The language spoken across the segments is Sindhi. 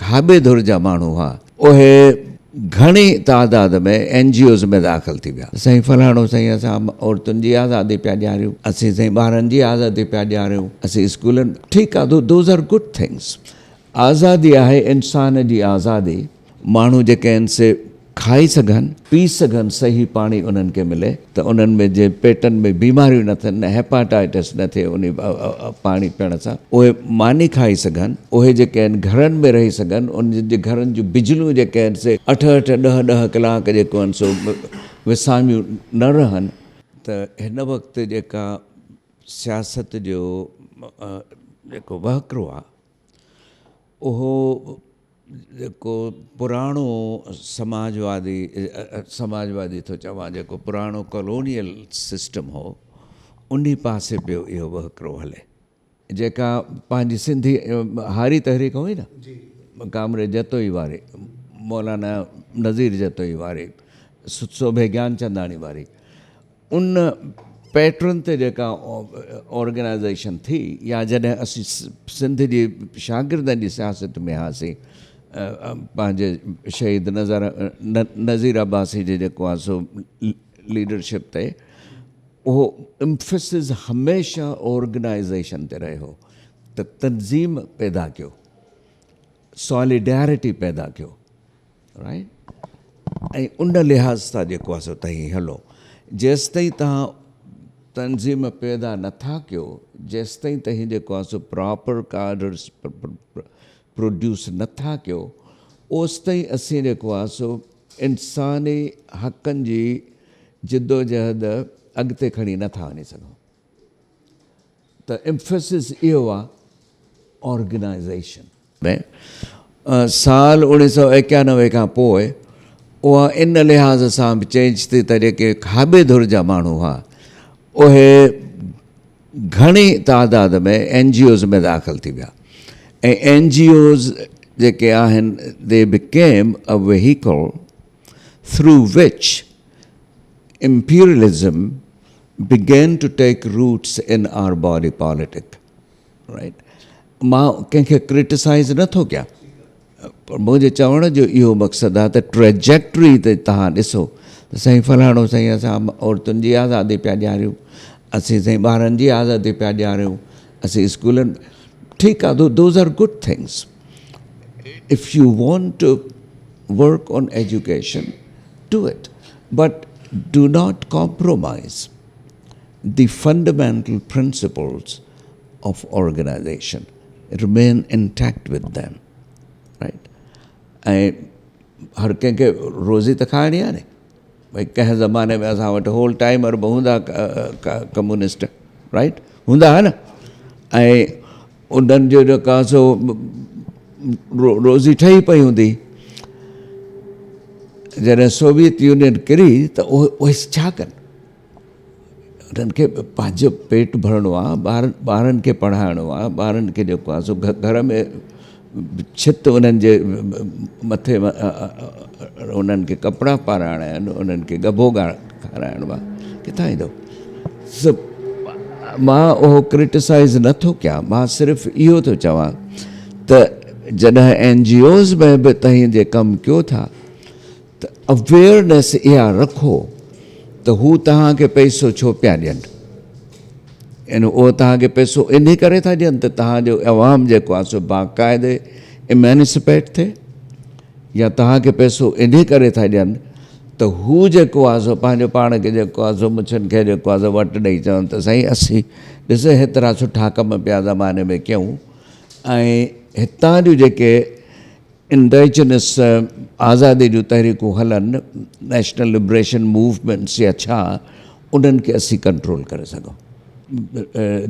کاٻي ڌر جا ماڻهو هئا، اهي گهڻي تعداد ۾ اين جي اوز ۾ داخل ٿي ويا. سائين فلاڻو سائين اسان عورتن جي آزادي پيا ڏياريون، اسين سائين ٻارن جي آزادي پيا ڏياريون، اسين اسڪولن ٺيڪ آ those are good things. آزادي آهي انسان جي آزادي، ماڻهو جيڪي آهن سي کائي سگهن، پي سگهن، صحيح پاڻي انهن کي ملي ته انهن ۾ جي پيٽن ۾ بيماريون نه ٿين، هيپاٽائٽس نه ٿئي انهي پاڻي پيئڻ سان، اهي ماني کائي سگهن، اهي جيڪي آهن گهرن ۾ رهي سگهن، انهن جي گهرن جون بجليون جيڪي آهن سي اٺ اٺ ڏهه ڏهه ڪلاڪ جيڪو آهن سو وساميون نه رهن. ته هن وقت جيڪا سياست جو جيڪو وهڪرو آهي اهو جيڪو پراڻو سماجوادي سماجوادي ٿو چوان جيڪو پراڻو ڪالونيل سسٽم هو انهي پاسي پيو اهو وهڪرو هلي. جيڪا پنهنجي سنڌي هاري تحريڪ هئي نه ڪامريڊ جتوئي واري مولانا نذير جتوئي واري سوڀي گيانچنداڻي واري ان پيٽرن تي جيڪا آرگنائيزيشن ٿي يا جڏهن اسين سنڌ جي شاگردن جي سياست ۾ هئاسين پنهنجي شهيد نظر نذير عباسي جي جيڪو آهي سو ليڊرشپ تي اهو امفسز هميشه آرگنائيزيشن تي رهيو ته تنظيم پيدا ڪيو ساليڊارٽي پيدا ڪيو رائيٽ ۽ ان لحاظ سان جيڪو آهي سو تهين هلو جيستائين توهان تنظيم پيدا نٿا ڪيو جيستائين تهين جيڪو آهي سو پراپر ڪارڊرس پروڊيوس نٿا ڪيو اوستائين اسين جيڪو آهي سو انساني حقن جي جدوجهد اڳتي کڻي نٿا وڃي سگهون ته امفيسس اهو آهي آرگنائيزيشن. ۾ سال اوڻيهه سؤ ايڪيانوي کان پوء اها ان لحاظ سان به چينج ٿي ته جيڪي کاٻي ڌر جا ماڻهو هئا اهي گهڻي تعداد ۾ اين جي اوز ۾ داخل ٿي ويا ۽ اين جي اوز جيڪي آهن they became a vehicle through which imperialism began to take roots in our body politic right مان ڪنهن کي ڪرٽيسائز نه ٿو ڪيان پر منهنجي چوڻ جو اهو مقصد آهي ته ٽريجيڪٽري تي توهان ڏسو ته سائين فلاڻو سائين اسان عورتن جي آزادي پيا ڏياريون اسين سائين ٻارن جي آزادي پيا ڏياريون اسين اسڪولن ٺيڪ آهي those are good things if you want to work on education do it but do not compromise the fundamental principles of organization remain intact with them right ۽ هر ڪنهن کي روزي ته کائڻي آهي ني ڀئي ڪنهن زماني ۾ اسان وٽ هول ٽائمر به هوندا ڪميونسٽ رائٽ هوندا ها نه ۽ انهن جو جيڪا سو روزي ٺهي پئي هوندي جڏهن سوويت يونين ڪري ته اهي ڇا ڪن انهن کي پنهنجو پيٽ ڀرڻو آهي، ٻار ٻارن کي پڙهائڻو آهي، ٻارن کي جيڪو آهي سو گهر ۾ ڇت انهن جي مٿي انهن کي ڪپڙا پارائڻا آهن، انهن کي ڳڀو کارائڻو آهي، ڪٿان ايندو؟ سو مان اهو ڪرٽيسائز نٿو ڪيان، مان صرف اهو ٿو چوان ته جڏهن اين جي اوز ۾ به توهين جي ڪم ڪيو ٿا ته اويئرنيس اها رکو ته هو توهان کي پئسو ڇو پيا ڏين. يعني اهو توهان کي پئسو انهي ڪري ٿا ڏين ته توهان جو عوام جيڪو آهي سو باقاعدي ايمينسپيٽ ٿئي يا توهان کي پئسو انهي ڪري ٿا ڏين ته هو جيڪو آهي سو پنهنجو پاڻ کي جيڪو آهي سو مڇن کي جيڪو آهي سو وٽ ڏئي چون ته سائين اسين ڏس هيترا سٺا ڪم پيا زماني ۾ ڪيون ۽ هتان جون جيڪي انڊيجنس آزادي جون تحريڪون هلن، نيشنل لبريشن موومينٽس يا ڇا، انهن کي اسين ڪنٽرول ڪري سگهون.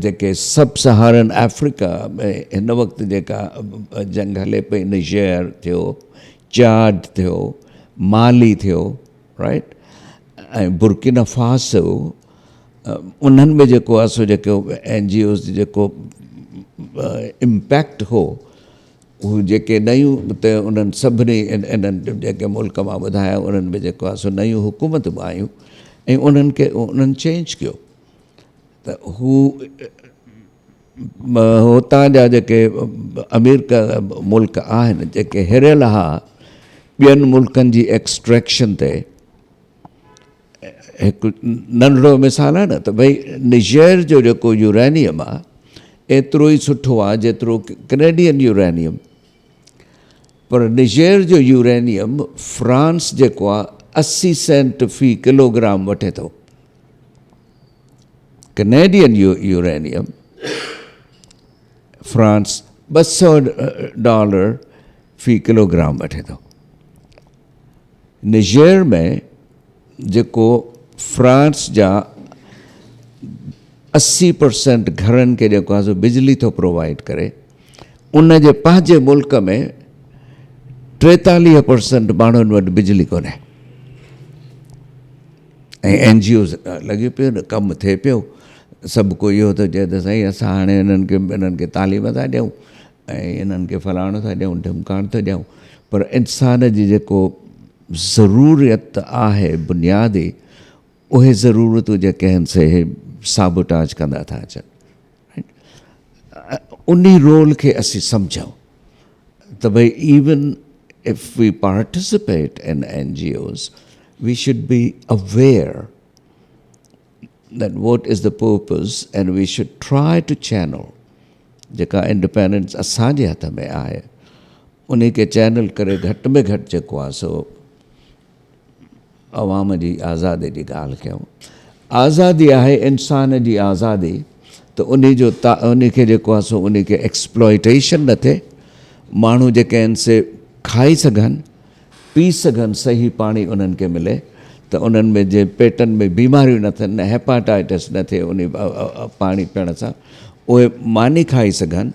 جيڪي سب سهارن آفريڪا ۾ هن وقت جيڪا جنگ هلي پئي، نيجر ٿيو، چاڊ ٿيو، مالي ٿيو، رائيٽ، ۽ برڪينا فاسو، انهن ۾ جيڪو آهي سو جيڪو اين جي اوز جو جيڪو امپيڪٽ هو، هو جيڪي نيون اتي انهن سڀني انهن جيڪي ملڪ مان ٻڌايا انهن ۾ جيڪو آهي سو نيون حڪومتون به آيون ۽ انهن کي انهن چينج ڪيو ته هو هتان جا جيڪي امير ملڪ آهن جيڪي هريل ها ٻين ملڪن جي ايڪسٽريڪشن تي هڪ ننڍڙو مثال آهي نه ته ڀئي نيجر جو جيڪو يورينيم آهي ايترو ئي سٺو آهي جيترو ڪينيڊين يورينيم پر نيجر جو يورينيم فرانس جيڪو آهي 80 سينٽ في ڪلوگرام وٺي ٿو ڪينيڊين يورينيم فرانس 200 ڊالر في ڪلوگرام وٺي ٿو. نيجر ۾ جيڪو فرانس جا 80 پرسنٽ گهرن کي جيڪو آهي سو بجلي ٿو پرووائيڊ ڪري ان جي پنهنجي ملڪ ۾ 43 پرسنٽ ماڻهن وٽ بجلي ڪونهي. ۽ اين جي اوز لڳي پيو نه ڪم ٿئي پيو سڀ ڪو اهو ٿو چئي ته سائين اسان هاڻي انهن کي انهن کي تعليم ٿا ڏيون ۽ انهن کي فلاڻو ٿا ڏيون ڍمڪاڻ ٿا ڏيون پر انسان جي جيڪو ضرورت آهي بنيادي اهي ضرورتون جيڪي آهن سي اهي سابوٽاج ڪندا ٿا اچن انهي رول کي اسين سمجهون ته ڀئي even if we participate in N G Os we should be aware that what is the purpose and we should try to channel جيڪا انڊيپينڊنس اسان جي هٿ ۾ آهي انهي کي چينل ڪري گهٽ ۾ گهٽ جيڪو آهي سو عوام جي آزادي جي ڳالهه ڪيون. آزادي آهي انسان جي آزادي ته انهي جو انهي کي جيڪو آهي سو انهي کي ايڪسپلائيٽيشن نه ٿئي، ماڻهو جيڪي آهن سي کائي سگهن، پي سگهن، صحيح پاڻي انهن کي ملي ته انهن ۾ جي پيٽن ۾ بيماريون نه ٿين، هيپاٽائٽس نه ٿئي انهي پاڻي پيئڻ سان، اهي ماني کائي سگهن،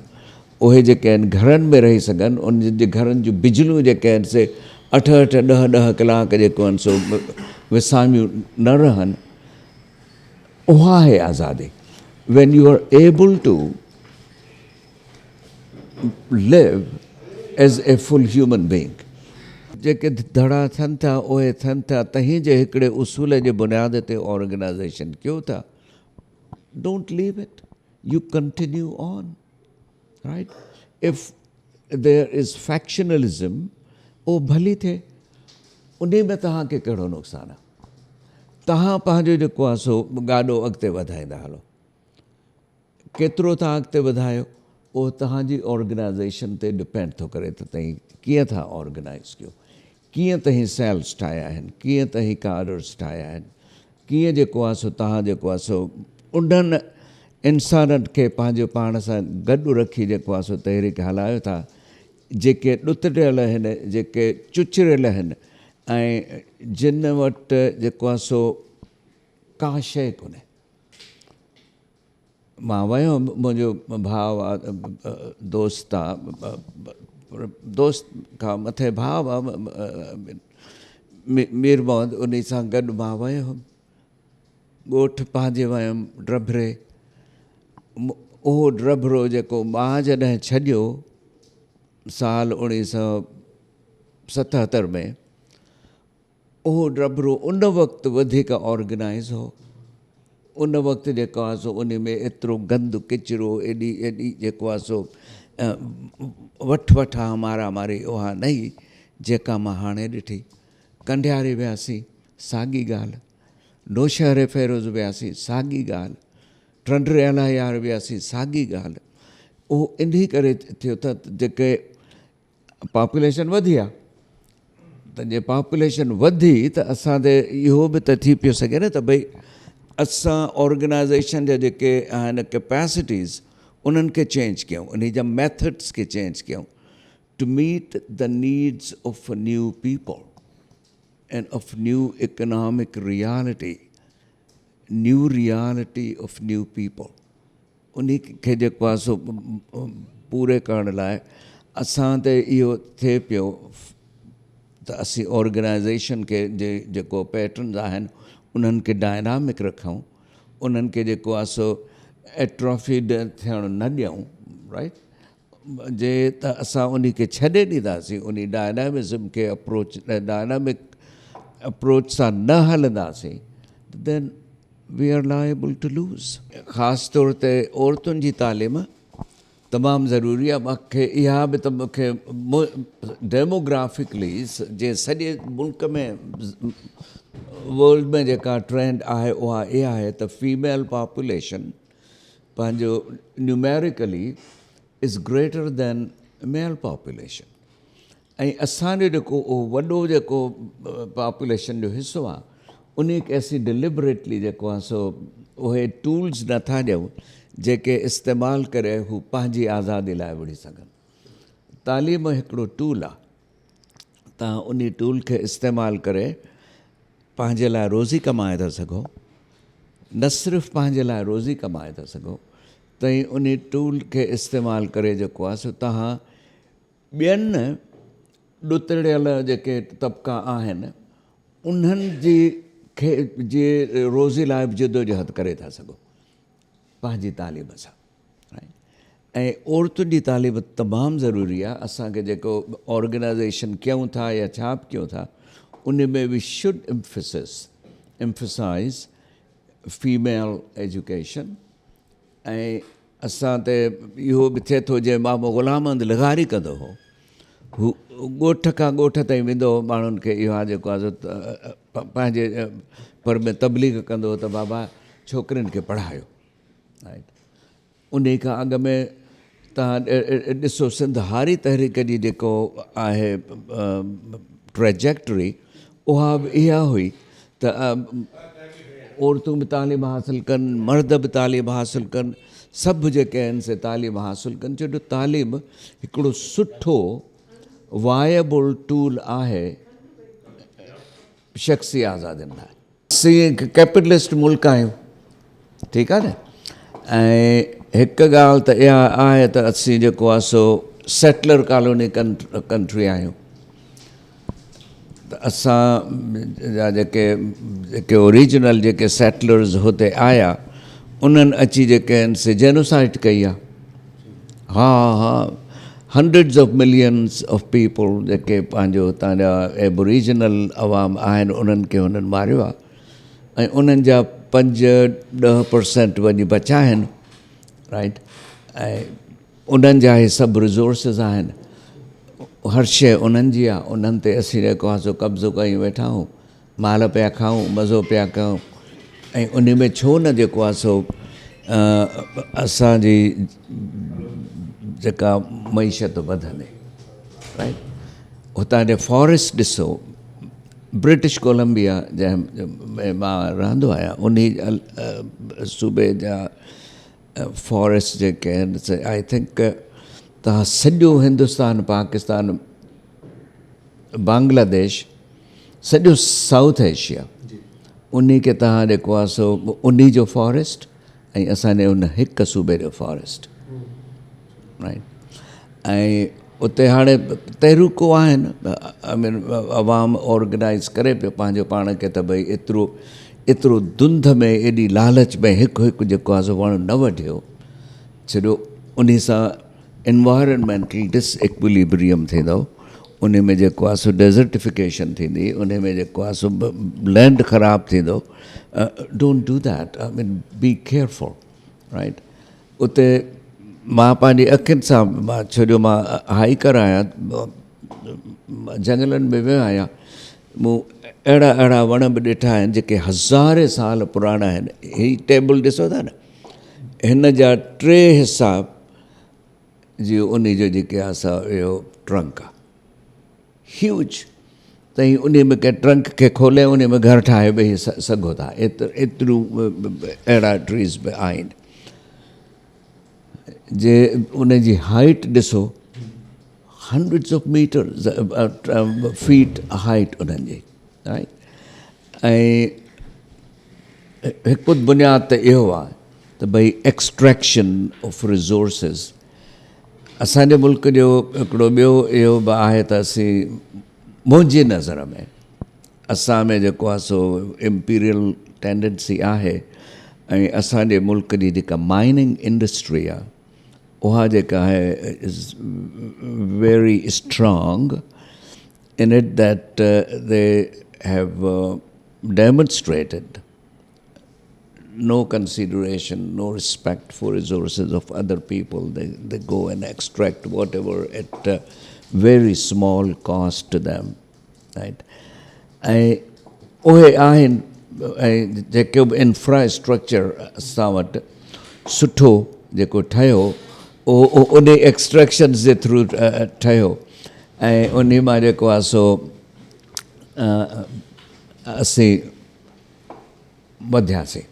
اهي جيڪي آهن گهرن ۾ رهي سگهن، انهن جي گهرن جون بجليون جيڪي آهن سي اٺ اٺ ڏهه ڏهه ڪلاڪ جيڪو آهن سو وساميون نه رهن، اها آهي آزادي. When you are able to live as a full human being. جيڪي ڌڙا ٿين ٿا اهي ٿين ٿا تنهن جي هڪڙي اصول جي بنياد تي آرگنائيزيشن ڪيو ٿا، don't leave it, you continue on. Right if there is factionalism اهو ڀلي ٿئي انهي ۾ توهان کي ڪهڙو نقصان آهي توهان پنهنجو جيڪو آهي سو گاڏو اڳتي وڌائيندا هلو ڪيترو توهان اڳتي وڌايو اهو توهان جي آرگنائزيشن تي ڊپينڊ ٿو ڪري ته توهين ڪيئن ٿا آرگنائز ڪيو ڪيئن توهين سيلز ٺاهيا آهن، ڪيئن توهين ڪارڊرز ٺاهيا آهن، ڪيئن جيڪو آهي سو توهان جيڪو آهي سو انهن انسانن کي پنهنجو پاڻ سان گڏ رکي جيڪو آهي سو تحريڪ هلايو ٿا، جيڪي ڏتڙيل آهن، جيڪي چچريل آهن ۽ جن وٽ جيڪو آهي سو ڪا شيء ڪونهي. مان ويو هيم، منهنجو ڀاء آ، دوست آ، دوست کان مٿي ڀاء آ مير محمد، انهي سان گڏ مان ويو هيم، ڳوٺ پنهنجي ويم ڊڀري، اهو ڊڀرو جيڪو مان جڏهن ڇڏيو سال 1977 ۾، اهو ڊڀرو ان وقت وڌيڪ آرگنائيز هو. ان وقت جيڪو آهي سو ان ۾ ايترو گند ڪچرو ايڏي ايڏي جيڪو آهي سو وٺ وٺان مارا ماري اها نه هئي جيڪا مان هاڻي ڏٺي. ڪنڊياري وياسين ساڳي ڳالهه، نوشهري فيروز وياسين ساڳي ڳالهه، ٽنڊي الهيار وياسين ساڳي ڳالهه. اهو انهي ڪري ٿيو ته جيڪي پاپوليشن وڌي آ ته جي پاپوليشن وڌي ته اسان تي اهو به ته ٿي پيو سگهي نه ته ڀئي اسان آرگنائزيشن جا جيڪي آهن ڪيپيسٽيز انهن کي چينج ڪيون انهي جا ميٿڊس کي چينج ڪيون to meet the needs of new people and of new economic reality new reality of new people انهي کي جيڪو آهي سو پوري ڪرڻ لاء اسان تي اهو ٿئي پيو ته اسين آرگنائيزيشن کي جي جيڪو پيٽرنز آهن انهن کي ڊائنامڪ رکون انهن کي جيڪو آهي سو ايٽرافيڊ ٿيڻ نه ڏيون رائيٽ جي ته اسان انهي کي ڇڏي ڏينداسين انهي ڊائنامزم کي اپروچ ڊائنامڪ اپروچ سان نه هلنداسين دين we are liable to lose. خاص طور تي عورتن جي تعليم تمام ضروري آهي. مون کي اها به ته مون کي ڊيموگرافڪلي جي سڄي ملڪ ۾ ورلڊ ۾ جيڪا ٽرينڊ آهي اها اها آهي ته فيميل پاپوليشن پنهنجو numerically is greater than male population ۽ اسان جو جيڪو اهو وڏو جيڪو پاپوليشن جو حصو آهي انهي کي اسين ڊليبريٽلي جيڪو آهي سو اهي ٽولز نٿا ڏيون جيڪي استعمال ڪري هو پنهنجي آزادي لاء وڙهي سگهن. تعليم هڪڙو ٽول آهي، توهان انهي ٽول کي استعمال ڪري پنهنجي لاء روزي ڪمائي ٿا سگهو، نه صرف پنهنجي لاء روزي ڪمائي ٿا سگهو تئين انهي ٽول کي استعمال ڪري جيڪو آهي سو توهان ٻين ڏتڙيل جيڪي طبقا آهن انهن جي کي جي روزي لاء به جدوجهد ڪري ٿا سگهو پنهنجي تعليم سان ۽ عورتن جي تعليم تمام ضروري آهي. اسان کي جيڪو آرگنائزيشن ڪيون ٿا يا ڇا به ڪيون ٿا ان ۾ we should emphasis emphasize female education ۽ اسان تي اهو به ٿئي ٿو جنهن مامو غلام محمد لغاري ڪندو هو، هو ڳوٺ کان ڳوٺ تائين ويندو هو ماڻهن کي اهو آهي جيڪو آهي سو پنهنجي پر ۾ تبليغ ڪندو هو ته بابا ڇوڪرين کي پڙهايو. انهي کان اڳ ۾ توهان ڏسو سنڌ هاري تحريڪ جي جيڪو آهي ٽريجيڪٽري اها به اها هئي ته عورتون به تعليم حاصل ڪن، مرد به تعليم حاصل ڪن، سڀ جيڪي آهن سي تعليم حاصل ڪن، ڇو جو تعليم هڪڙو سٺو وائبل ٽول آهي شخصي آزادين لاء. اسين هڪ ڪيپيٽلسٽ ملڪ آهيون، ٺيڪ آهي نه، ۽ هڪ ڳالهه ته اها آهي ته اسين جيڪو آهي سو سيٽلر ڪالوني ڪنٽري آهيون ته اسان جا جيڪي جيڪي اوريجنل جيڪي سيٽلرز هتي آيا انهن اچي جيڪي آهن سي جينوسائيڊ ڪئي آهي. ها ها hundreds of millions of people جيڪي پنهنجو هتان جا ايبوريجنل عوام آهن انهن کي هنن ماريو آهي ۽ انهن جا پنج ڏهه پرسنٽ وڃي بچا آهن رائٽ ۽ انهن جا هي سڀ ريزورسز آهن هر شيء انهن جي آهي انهن تي اسين جيڪو آهي سو قبضو ڪيون ويٺا آهيون مال پيا کائون مزو پيا ڪيون ۽ ان ۾ ڇو نه جيڪو آهي سو اسان جي جيڪا معيشت وڌندي رائٽ هتان جي فاريسٽ ڏسو برٽش ڪولمبيا جنهن ۾ مان رهندو آهيان انهي صوبي جا فاريسٽ جيڪي آهن سي I think توهان سڄو هندستان پاڪستان بنگلاديش سڄو سائوٿ ايشيا انهي کي توهان جيڪو آهي سو انهي جو فاريسٽ ۽ اسان جي ان هڪ صوبي جو فاريسٽ رائٽ ۽ اتي هاڻي تحريڪون آهن آئي مين عوام آرگنائز ڪري پيو پنهنجو پاڻ کي ته ڀئي ايترو ايترو ڌنڌ ۾ ايڏي لالچ ۾ هڪ هڪ جيڪو آهي سو وڻ نه وڍيو ڇڏيو انهي سان انوائرنمينٽل ڊس ايڪوليبريم ٿيندو انهي ۾ جيڪو آهي سو ڊيزرٽيفڪيشن ٿيندي انهي ۾ جيڪو آهي سو لينڊ خراب ٿيندو don't do that I mean be careful right اتي مان پنهنجي اکين سان مان ڇو جو مان هائيڪر آهيان جنگلن ۾ ويو آهيان مون اهڙا اهڙا وڻ به ڏٺا آهن جيڪي هزارين سال پراڻا آهن هي ٽيبل ڏسو ٿا نه هن جا ٽي حصا جي ان جو جيڪي آهي سا اهو ٽرنڪ آهي هيوج تئين انهي ۾ ڪنهن ٽرنڪ کي کولي انهي ۾ گهر ٺاهي ويهي سگهو ٿا ايتريون اهڙا ٽريز به آهن جي ان جي هائيٽ ڏسو hundreds of metre feet height انهن جي ۽ هڪ بنياد ته اهو آهي ته ڀئي ايڪسٽريڪشن آف ريزورسز اسان جي ملڪ جو هڪڙو ٻيو اهو به آهي ته اسين منهنجي نظر ۾ اسان ۾ جيڪو آهي سو امپيريل ٽينڊنسي آهي ۽ اسان جي ملڪ جي جيڪا مائننگ انڊسٽري آهي اها جيڪا آهي is very strong in it that they have demonstrated. No consideration, no respect for resources of other people. They go and extract whatever at very small cost to them, right? ۽ اهي آهن ۽ جيڪو به انفراسٽرڪچر اسان وٽ سٺو جيڪو ٺهيو اهو انهي ايڪسٽريڪشنز جي ٿرو ٺهيو ۽ انهي مان جيڪو آهي سو اسين وڌياسين.